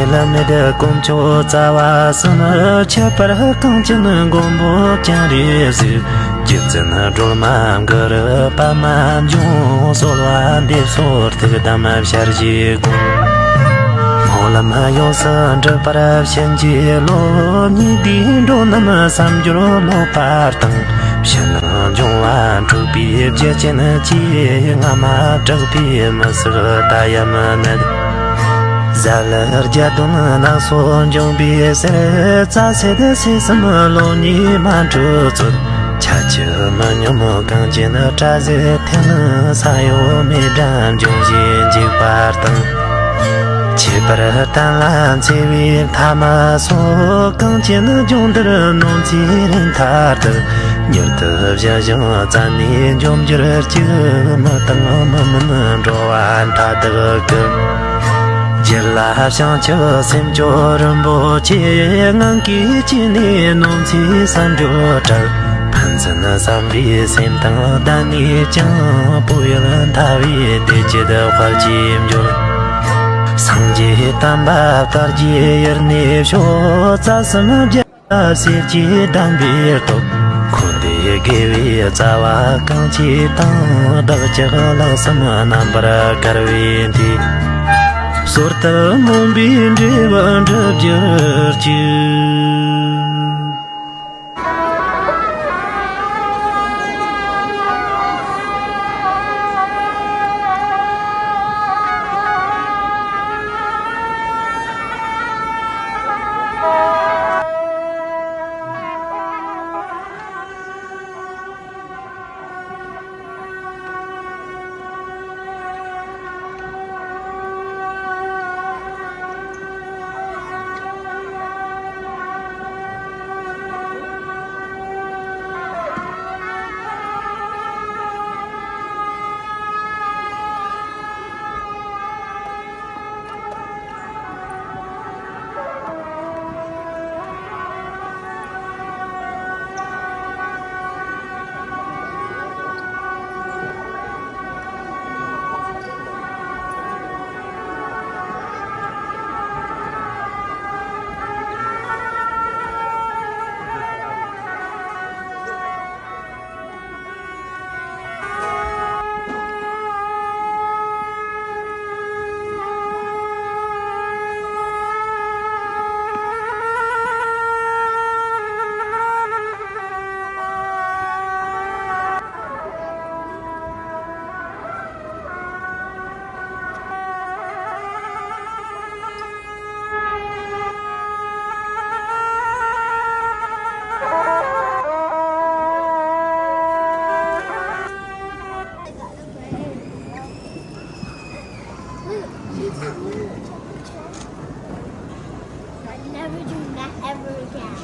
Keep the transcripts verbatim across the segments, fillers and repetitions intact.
བླ་མེད་དཀོན་མཆོག་རྩ་བ་གསུམ། ཁྱད་པར་གངས་ཅན་མགོན་པོ་སྤྱན་རས་གཟིགས། རྗེ་བཙུན་སྒྲོལ་མ་གུ་རུ་པདྨ་འབྱུང་། གསོལ་བ་འདེབས་སོ་ཐུགས་དམ་ཞལ་བཞེས་དགོངས། སྨོན་ལམ་ཡོངས་སུ་འགྲུབ་པར་བྱིན་གྱིས་རློབས། ཉེ་དུའི་འགྲོ་རྣམས་བསམ་སྦྱོར་རློབ་པ་དང་། ཕྱི་ནང་འབྱུང་བ་འཁྲུགས་པའི་རྒྱུ་རྐྱེན་གྱིས། སྔ་མ་དྲག་པོས་མི་བསགས་ད་ཡང་མི་ནད། གཟའ་ལྷག་བརྒྱད་སྟོན་ནག་སོགས་འབྱུང་བའི་ཟེར། རྩ་སེལ་ཚེས་གསུམ་ལོ་གཉིས་མ་འཁྲུགས་ཚོད། ཆ་ཆུ་མི་སྙོམས་གངས་ཅན་བཀྲ་ཟེར་འཐེན། ས་གཡོ་མེ་འདྲ་འབྱུང་བཞིན་འཇིགས་པ་དང་། ཁྱད་པར་གཏན་ལ་འཚེ་བའི་མཐའ་མ་སོགས། གངས་ཅན་ལྗོངས་འདིར་ནོར་འཚེའི་རིམ་མཐའ་དག། མྱུར་དུ་ཞི་ཞིང་བཙན་ནས་འཇོམས་གྱུར་ཅིག། མི་དང་མི་མིན་འགྲོ་བ་མཐའ་དག་གི། རྒྱུད་ལ་བྱང་ཆུབ་སེམས་མཆོག་རིན་པོ་ཆེ། ངང་གིས་སྐྱེས་ནས་ནོར་འཚེའི་སམ་སྦྱོར་བྲལ། ཕན་ཚུན་བསམ་པའི་སེམས་དང་ལྡན་ནས་ཀྱང་། བོད་ཡུལ་མཐའ་བའི་བདེ་སྐྱིད་དཔལ་གྱིས་འབྱོར། སངས་རྒྱས་བསྟན་པ་དར་རྒྱས་ཡུན་གནས་ཤོག། རྩ་གསུམ་རྒྱལ་སྲས་ཀྱི་གདམས་པའི་སྟོབས། འཁོར་འདས་དགེ་བའི་རྩ་བ་གང་བྱེད་དང་། བདག་ཅག་ལྷག་བསམ་རྣམ་པར་དཀར་བའི་མཐུས། ཟོར་ཐལ་མུན་པའི་འབྲས་བུ་འགྲུབ་གྱུར་ཅིག། Never doing that ever again.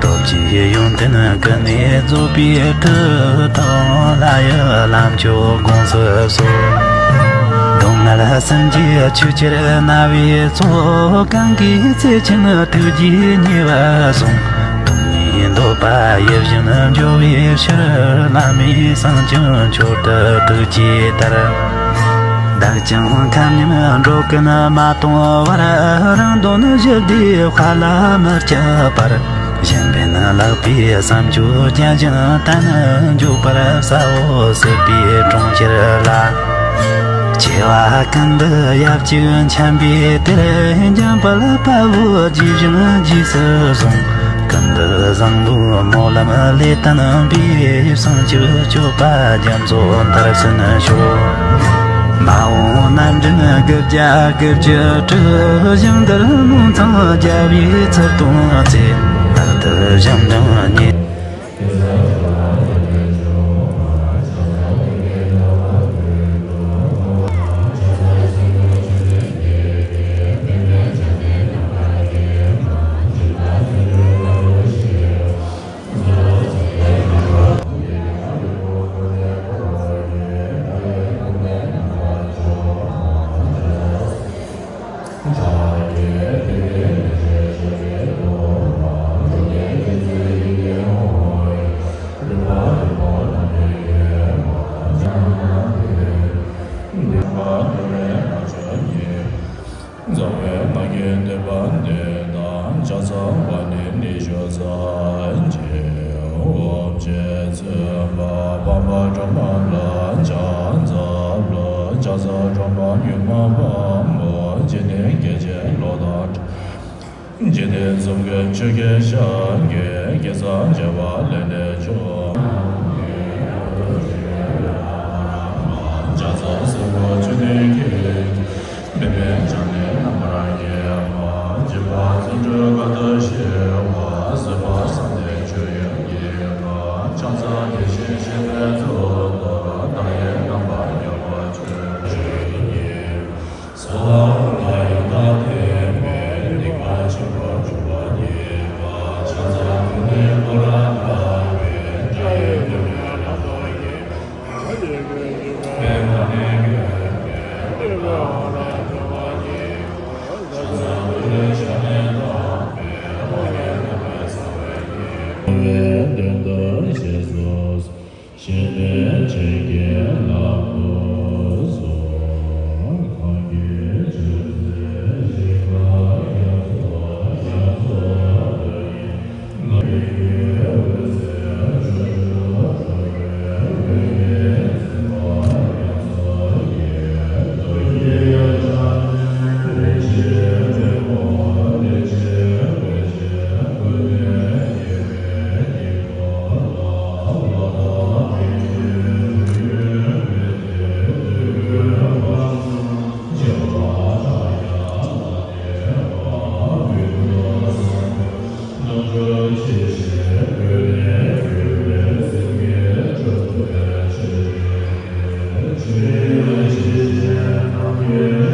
སྟོབས་ཀྱིས་ཡོན་ཏན་ཀུན་ནས་རྫོགས་པའི་མཐུ། ཐུབ་དབང་ལྷ་ཡི་ལམ་མཆོག་དགོངས་སུ་གསོལ། སྡུག་བསྔལ་སེམས་ཀྱི་ཆུ་ཆེར་མནར་བའི་ཚོགས། གང་གིས་བརྩེ་ཆེན་ཐུགས་རྗེའི་ཉེས་པ་བཟུང་། སྡུག་བསྔལ་འདོད་པ་ཡིད་བཞིན་འཇོ་བའི་ཕྱིར། བླ་མའི་གསུང་ཀྱང་མཆོག་ཏུ་ཐུགས་བསྐྱེད་ལྟར། བདག་ཀྱང་ཁམས་མཉམ་འགྲོ་ཀུན་མ་སྟོངས་བར། རང་དོན་ཞི་བདེའི་དཔལ་ལ་མི་སྐྱིད་པར། གཞན་ཕན་ལེགས་པའི་བསམ་སྤྱོད་བརྒྱ་བྱིན་གཏན། འཇུག་པར་ས་འོག་སྲིད་པའི་གྲོང་ཁྱེར་ལ། སྐྱེ་བ་ཀུན་ཏུ་ཡབ་གཅིག་འཆམ་པའི་དེར། འཇམ་དཔལ་དཔའ་བོས་རྗེས་བཞིན་རྗེས་སུ་བཟུང་། ཀུན་ཏུ་བཟང་པོའི་སྨོན་ལམ་ལས་བརྟན་པའི། བྱང་ཆུབ་སྤྱོད་པ་རྒྱ་མཚོ་མཐར་སོན་ཤོག། མ་འོངས་རྣམ་འདྲེན་དགུ་བརྒྱ་དགུ་བཅུ་དྲུག། ཞིང་འདིར་མང་ཚང་རྒྱལ་བའི་ཚུལ་སྟོན་ཚེ། རྟག་ཏུ་ཞིང་འབྲིང་ཉེ། ཀྱི་འདོད་པ་འདི་དང་ཕྱག་འཚལ་བ་ནི་ནི་ཞུ་ས་ཅི། ཨོཾ་རྗེ་བཙུན་མ་འཕགས་པ་སྒྲོལ་མ་ལ་ཕྱག་འཚལ་ལོ། ཕྱག་འཚལ་སྒྲོལ་མ་མྱུར་མ་དཔའ་མོ། འཇིག་རྟེན་སྐྱེ་མཆེད་ལོ་དང་འཇིག་རྟེན་གསུམ་མགོན་ཆུ་སྐྱེས་ཞལ་གྱི་སྐལ་བཟང་བྱེ་བ་ལས་འདས་མཆོག་ཕྱག་འཚལ་སྲིན་པོ་ཆུ་སྣོད་ཀྱི། མི་ཕམ་ཕྱག་ནི་རྣམ་པར་རྒྱལ་བ། འཇིགས་པ་བརྩོན་འགྲུས་དཀའ་ཐུབ་ཞི་བ། སྲིད་པ་བསམ་གཏན་ཆོས་དབྱིངས་རྒྱས་པ། ཕྱག་འཚལ་དེ་བཞིན་གཤེགས་པའི་གཙུག་ཏོར། མཐའ་ཡས་རྣམ་པར་རྒྱལ་བ་ཆོས་དབྱིངས་རྒྱས་པ། གསང་བ་ཀུན་ལ་ཡང་དག་ལྡན་པའི། སྡིག་པ་ཆེན་པོ་འཇོམས་པ་མཉེས་པ། ཕྱག་འཚལ་ཏུཏྟཱ་ནི་ཀུ་ལ་ལྟ་བུའི། དགྲ་ཡི་གདོང་ལས་རབ་ཏུ་གཡོས་པ། ཕྱག་འཚལ་ཏུཏྟཱ་ནི་ཀུ་ལ་ལྟ་བུའི། དོན་དུ་གཤེགས་སོ། གཞན་ཕན་ཆོས་ཀྱི་ལམ་དུ་སོང་། གང་གིས་ཆོས་འཛིན་ཞིང་ཁམས་རྒྱ་མཚོ་རྒྱ་མཚོ་ལྟ་བུའི།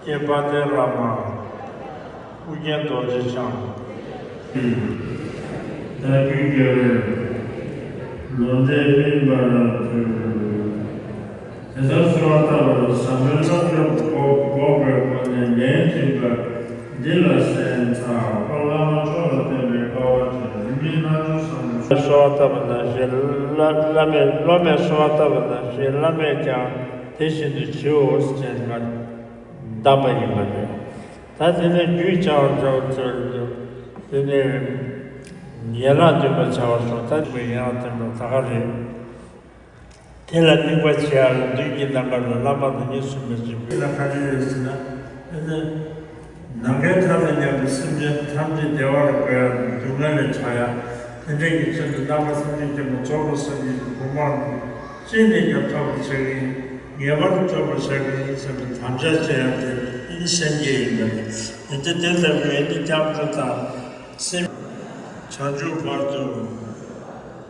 ཀྱེ་དཔལ་ལྡན་བླ་མ། ཨོ་རྒྱན་རྡོ་རྗེ་འཆང་། བདག་རྒྱུད་རྒྱལ་བའི་ལུང་བསྟན་སྨིན་པར་མཛོད། དེ་ལྟར་གསོལ་བ་བཏབ་པ་ལ་བཟང་པོའི་བསླབ་བྱ་འགོག་པའི་སྒོ་ནས་ལན་བྱིན་པ་འདི་ལ་གསན་དང་། ཁོ་བླ་མ་མཆོག་ལ་བསྟན་པའི་དཀའ་བ་སྤྱད། རིམ་གྱིས་རྣལ་འབྱོར་བཟང་པོའི། གསོལ་བ་བཏབ་པ་ནང་བཞིན་བླ་བླ་མས་སློབ་མས་གསོལ་བ་བཏབ་པ་ནང་བཞིན་བླ་མས་ཀྱང་དེ་བཞིན་དུ་བྱེད་འོ་ཞེས་ང་གདམས་པ་ཡིན་པ་རེད། ད་དེ་ནས་རྒྱུད་བྱ་བར་བྱ་བར་ཚར་དུ། དེ་ནས་ཡན་ལག་བདུན་པ་བྱ་བར་ཤོག་ད་དེ་ཡན་ལག་བདུན་པ་ད་ག་རེད། དེ་ལ་དམིགས་པ་བྱེད་ཡ་ལ་མདུན་གྱི་ལམ་ཁ་ལ་བླ་མ་དང་གཉིས་སུ་མེད་ཅིང་། ལ་ག་རེ་ཡོད་ཟེར་ན། དེ་ནས་ནམ་མཁའི་མཐའ་དང་མཉམ་པའི་སེམས་ཅན་ཐམས་ཅད་བདེ་བར་འགོད་ཡ་དང་སྡུག་བསྔལ་ལས་བྱ་ཡ། དེ་འདྲ་གི་ཆེད་དུ་རྣམ་པ་སེམས་ཅན་ཐམས་ཅད་རྫོགས་པའི་སངས་རྒྱས་ཀྱི་གོ་འཕང་ཅི་ནས་ཀྱང་ཐོབ་པར་བྱ་གི་ཡིན། ངེས་པར་ཐོབ་པར་བྱ་གི་ཡིན་ཟེར་བའི་དམ་བཅའ་བཅས་ཡང་དེ་ནི་སེམས་བསྐྱེད་ཡིན་པ་རེད། དེ་ལྟ་བུའི་ནི་སྐྱབས་འགྲོ་དང་སེམས། བྱང་ཆུབ་བར་དུ་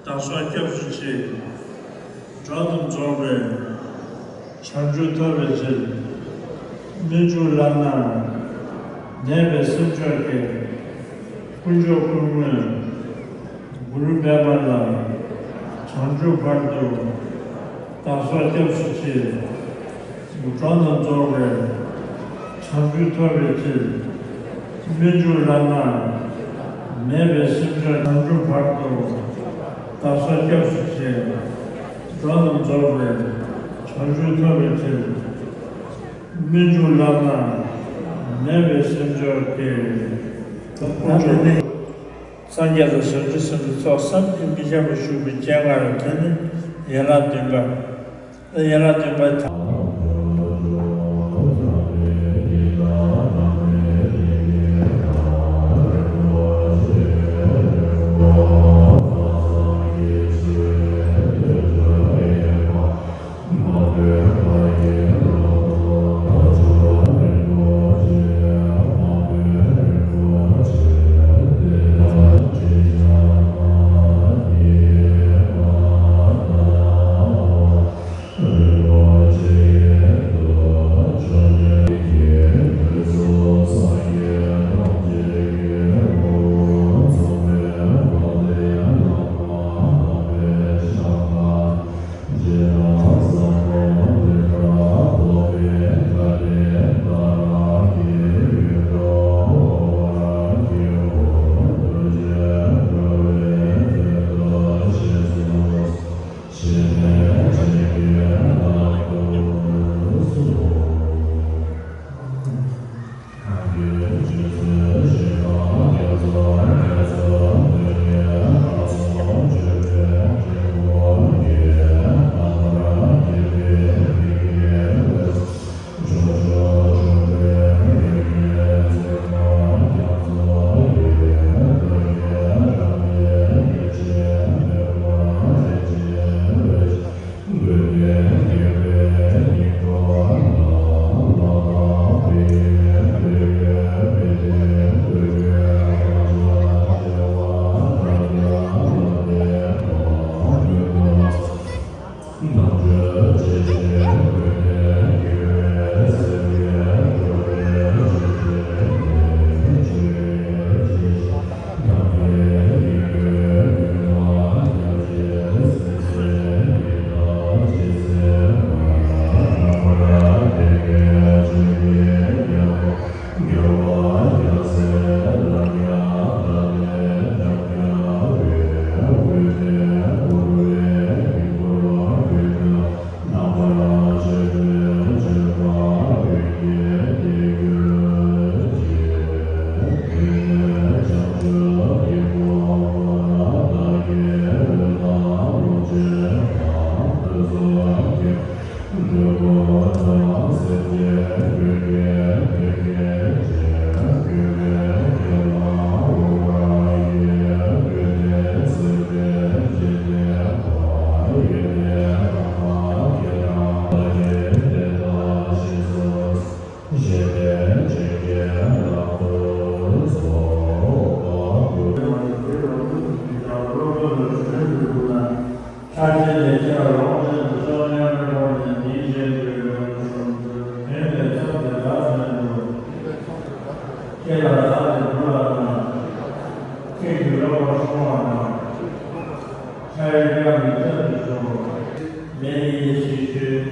བདག་སོགས་སྐྱབས་སུ་མཆི། འགྲོ་རྣམས་རྫོགས་པའི་བྱང་ཆུབ་ཐོབ་པའི་ཕྱིར། སྨོན་འཇུག་ལག་ན་མེད་པའི་སེམས་མཆོག་གི། དཀོན་མཆོག་ཀུན་དངོས་གུ་རུ་པདྨ་ལ། བྱང་ཆུབ་བར་དུ་བདག་སོགས་སྐྱབས་སུ་མཆི། འགྲོ་རྣམས་རྫོགས་པའི་བྱང་ཆུབ་ཐོབ་པའི་ཕྱིར། སྨོན་འཇུག་ལག་ན་མེད་པའི་སེམས་མཆོག་བྱང་ཆུབ་བར་དུ་བདག་སོགས་སྐྱབས་སུ་མཆི། འགྲོ་རྣམས་རྫོགས་པའི་བྱང་ཆུབ་ཐོབ་པའི་ཕྱིར། སྨོན་འཇུག་ལག་ན་མེད་པའི་སེམས་མཆོག་གི། ད་དེ་ནས་སངས་རྒྱས་དང་བྱང་ཆུབ་སེམས་དཔའི་ཚོགས་བསམ་གྱིས་མི་ཁྱབ་པ་བཞུགས་པའི་སྤྱན་སྔར། དེ་ནི་ཡན་ལག་བདུན་པ། ཡན་ལག་བདུན་པ་དང་།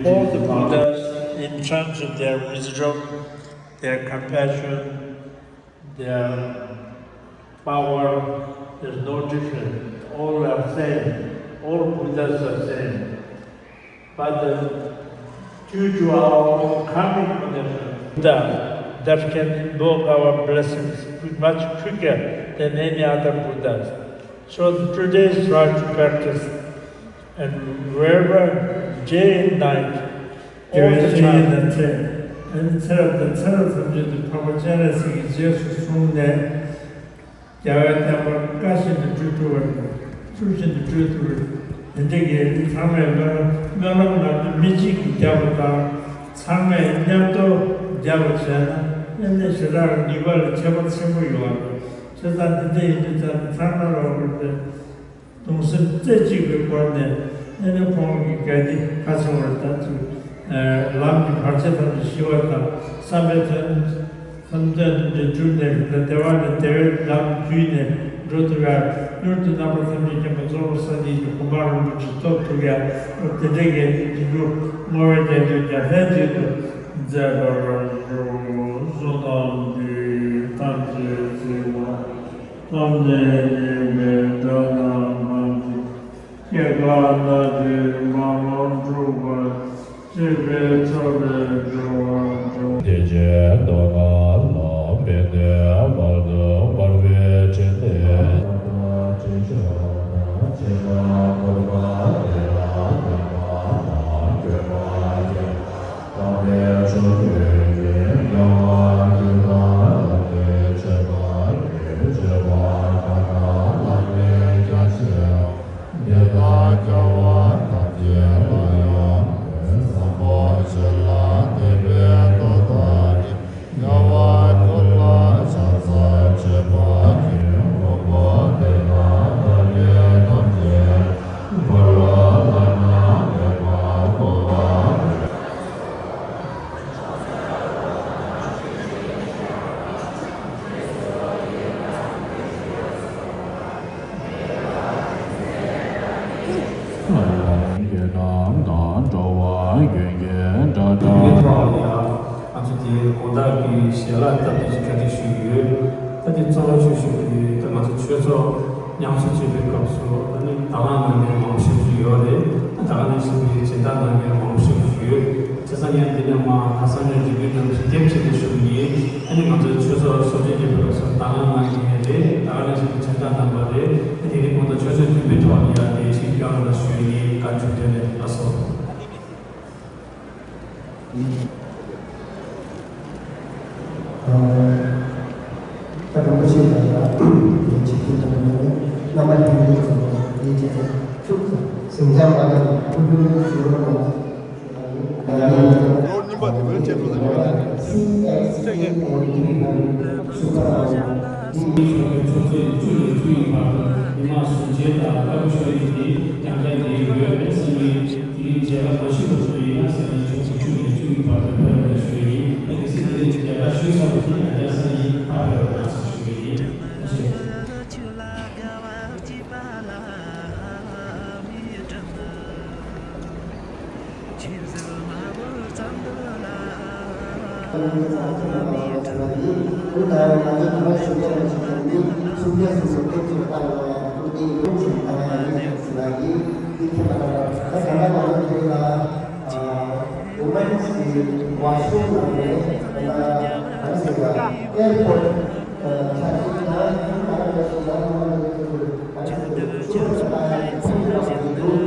All the Buddhas, in terms of their wisdom, their compassion, their power, there's no difference. All are same. All Buddhas are same. But uh, due to our own karmic connection, Buddha, that can invoke our blessings much quicker than any other Buddhas. So today's try to practice, and wherever, day and night, all the time. དེ་བས་ཀྱང་ཡིན་ན་ཚེ། ཨ་ནི་ཚེ་རབས་དང་ཚེ་རབས་ཐམས་ཅད་དུ་འཕགས་པ་སྤྱན་རས་གཟིགས་ཀྱི་རྗེས་སུ་བཟུང་ནས། རྒྱལ་བའི་བསྟན་པ་བཀའ་བཞིན་དུ་སྒྲུབ་ཐུབ་པ་དང་ཚུལ་བཞིན་དུ་སྒྲུབ་ཐུབ་པ། དེ་འདྲ་གི་ཚང་མས་སྨོན་ལམ་སྨོན་ལམ་ངག་ཏུ་མི་གཅིག་གིས་བརྒྱབ་པ་དང་། ཚང་མས་མཉམ་དུ་བརྒྱབ་པ་བྱས་ན། ཨ་ནི་ཞེ་དྲག་ནུས་པ་ལ་ཁྱད་པར་ཆེན་པོ་ཡོད་པ་རེད། བྱས་ཙང་འདི་འདྲ་ཡིན་དུས་ཙང་ཚང་མ་རོགས་པ་དེ། གདུང་སེམས་རྩེ་གཅིག་པའི་སྒོ་ནས། ཨ་ནི་ཁོང་གི་དགའ་སྡིག་ཁ་ཚང་བར་ད་ཅིག་ལམ་གྱི་བར་ཆད་ཐམས་ཅད་ཞི་བ་དང་། བསམ་པའི་དོན་བསམ་དོན་ཐམས་ཅད་འགྲུབ་ནས། བདེ་བ་ནས་བདེ་བའི་ལམ་བརྒྱུད་ནས་འགྲོ་ཐུབ་ཡ། མྱུར་དུ་རྣམ་པ་ཐམས་ཅད་མཁྱེན་པ་གཙོ་བོ་སངས་རྒྱས་ཀྱི་གོ་འཕང་རིན་པོ་ཆེ་ཐོབ་ཐུབ་ཡ། དེ་འདྲའི་གི་རྒྱུ་བསྔོ་བའི་རྒྱ་མཚོ་རྒྱ་ལྷན་ཅིག་ཏུ་མཛད་པར་ཤོག། བསོད་ནམས་འདི་ཡིས་ཐམས་ཅད་གཟིགས་པ། བསམ་གཏན་གཉིས་མེད་དགྲ་རྣམས་ཕམ་བྱས། སྐྱེ་རྒ་ན་འཆིའི་རྨ་ལམ་འཁྲུགས་པ། སྲིད་པའི་མཚོ་ལས་སྒྲོལ་བར་ཤོག། བདེ་ཆེན་མདོ་སྔགས་ལམ་བས་བསྟན་པ་དང་། འབར་བའི་ཕྲིན་ལས། ང་ཚོ་དེའི་དགོང་དག་གི་ཞལ་ལག་སྟབས་བདེ་ཅིག་གྲ་སྒྲིག་ཞུས་ཡོད། ད་དེ་གཙོ་བོ་ཤོད་ཤོད་ཀྱི་ད་ང་ཚོ་ཆོས་ཚོགས་ཉམས་གསོ་བྱེད་པའི་སྐབས་སུ་ཨ་ནི་དང་བླངས་གནང་མཁན་མང་པོ་ཞེ་པོ་ཅིག་ཡོད་རེད། ད་ག་ནང་བཞིན་གྱི་སྦྱིན་བདག་གནང་མཁན་མང་པོ་ཞེ་པོ་ཅིག་ཡོད། བྱས་ སང་ཉིན་འདི་ནས་མ་ག་སང་ཉིན་འཇིགས་མེད་རྣམ་གསུམ་རྒྱབ་ཆེད་དུ་ཞུགས་ནས་ཨ་ནི་ང་ཚོའི་ཆོས་ཚོགས་སོ་སོའི་རྒྱབ་པའི་ལོ་སར་དང་བླངས་གནང་མཁན་རེད། ད་ག་ནང་བཞིན་གྱི་བྱེད་སྟངས་རྣམ་པ་རེད། ཨ་དེ་རིང་ཁོང་ཚོ་ཆོས་ཚོགས་བདུན་པའི་ཐོག་ནས་ཡང་དེ་བཞིན་བསྐྱངས་ལ་ཞུས་ནས་བཀའ་འཁྲོལ་དོན་ལས་ལགས་སོ། ད་རིན་པོ་ཆེ་དང་ཡང་དེའི་ཆེད་དུ་དང་ཡང་རྣམ་པ་ལྷན་རྒྱས་ཚོ་དེའི་ཆེད་དུ་ཐུགས་ཟིང་ཆ་མ་ལངས་ཐུགས་ཕན་ཚུན་ཞུ་རོགས་གནང་། ལོ་རྙིང་པ་དེ་བོད་ཆེད་དུ་དང་ཡང་ན་སི་ཨེག་སི་ཨེན་ཨེན་ཐི་ཧན་སུ་པར་ཨེམ། ཆོས་ཚོགས་བཅུ་ནས་བཅུ་ཡི་བར་དུ་མི་མང་ཟུང་འབྲེལ་དང་བཀའ་མོལ་ཞུ་ཡུལ་དེ་ཡང་བསྐྱར་ཡིན་ཡོད་པས་སེམས་ཡིན། དེ་རིང་མཇལ་ཁ་མ་ཞུས་པ་ཚོ་ཡིན་ན་ཟེར་ན་ཆོག་པ་བཅུ་ནས་བཅུ་ཡི་བར་དུ་ཕེབས་རོགས་ཞུ་ཡིན། ཨ་གལ་སྲིད་དེ་རིང་མཇལ་ཁ་ཞུས་ཚར་བ་དེ་ཡང་བསྐྱར་སང་ཉིན་ཕར་ཕེབས་རོགས་གནང་ཞེས་ཞུ་གི་ཡིན། ཐུགས་རྗེ་ཆེ། Women's Day washroom ནང་ནས་ང་ཚོ་ག་རེ་ཟེར་བ་airport ཆ་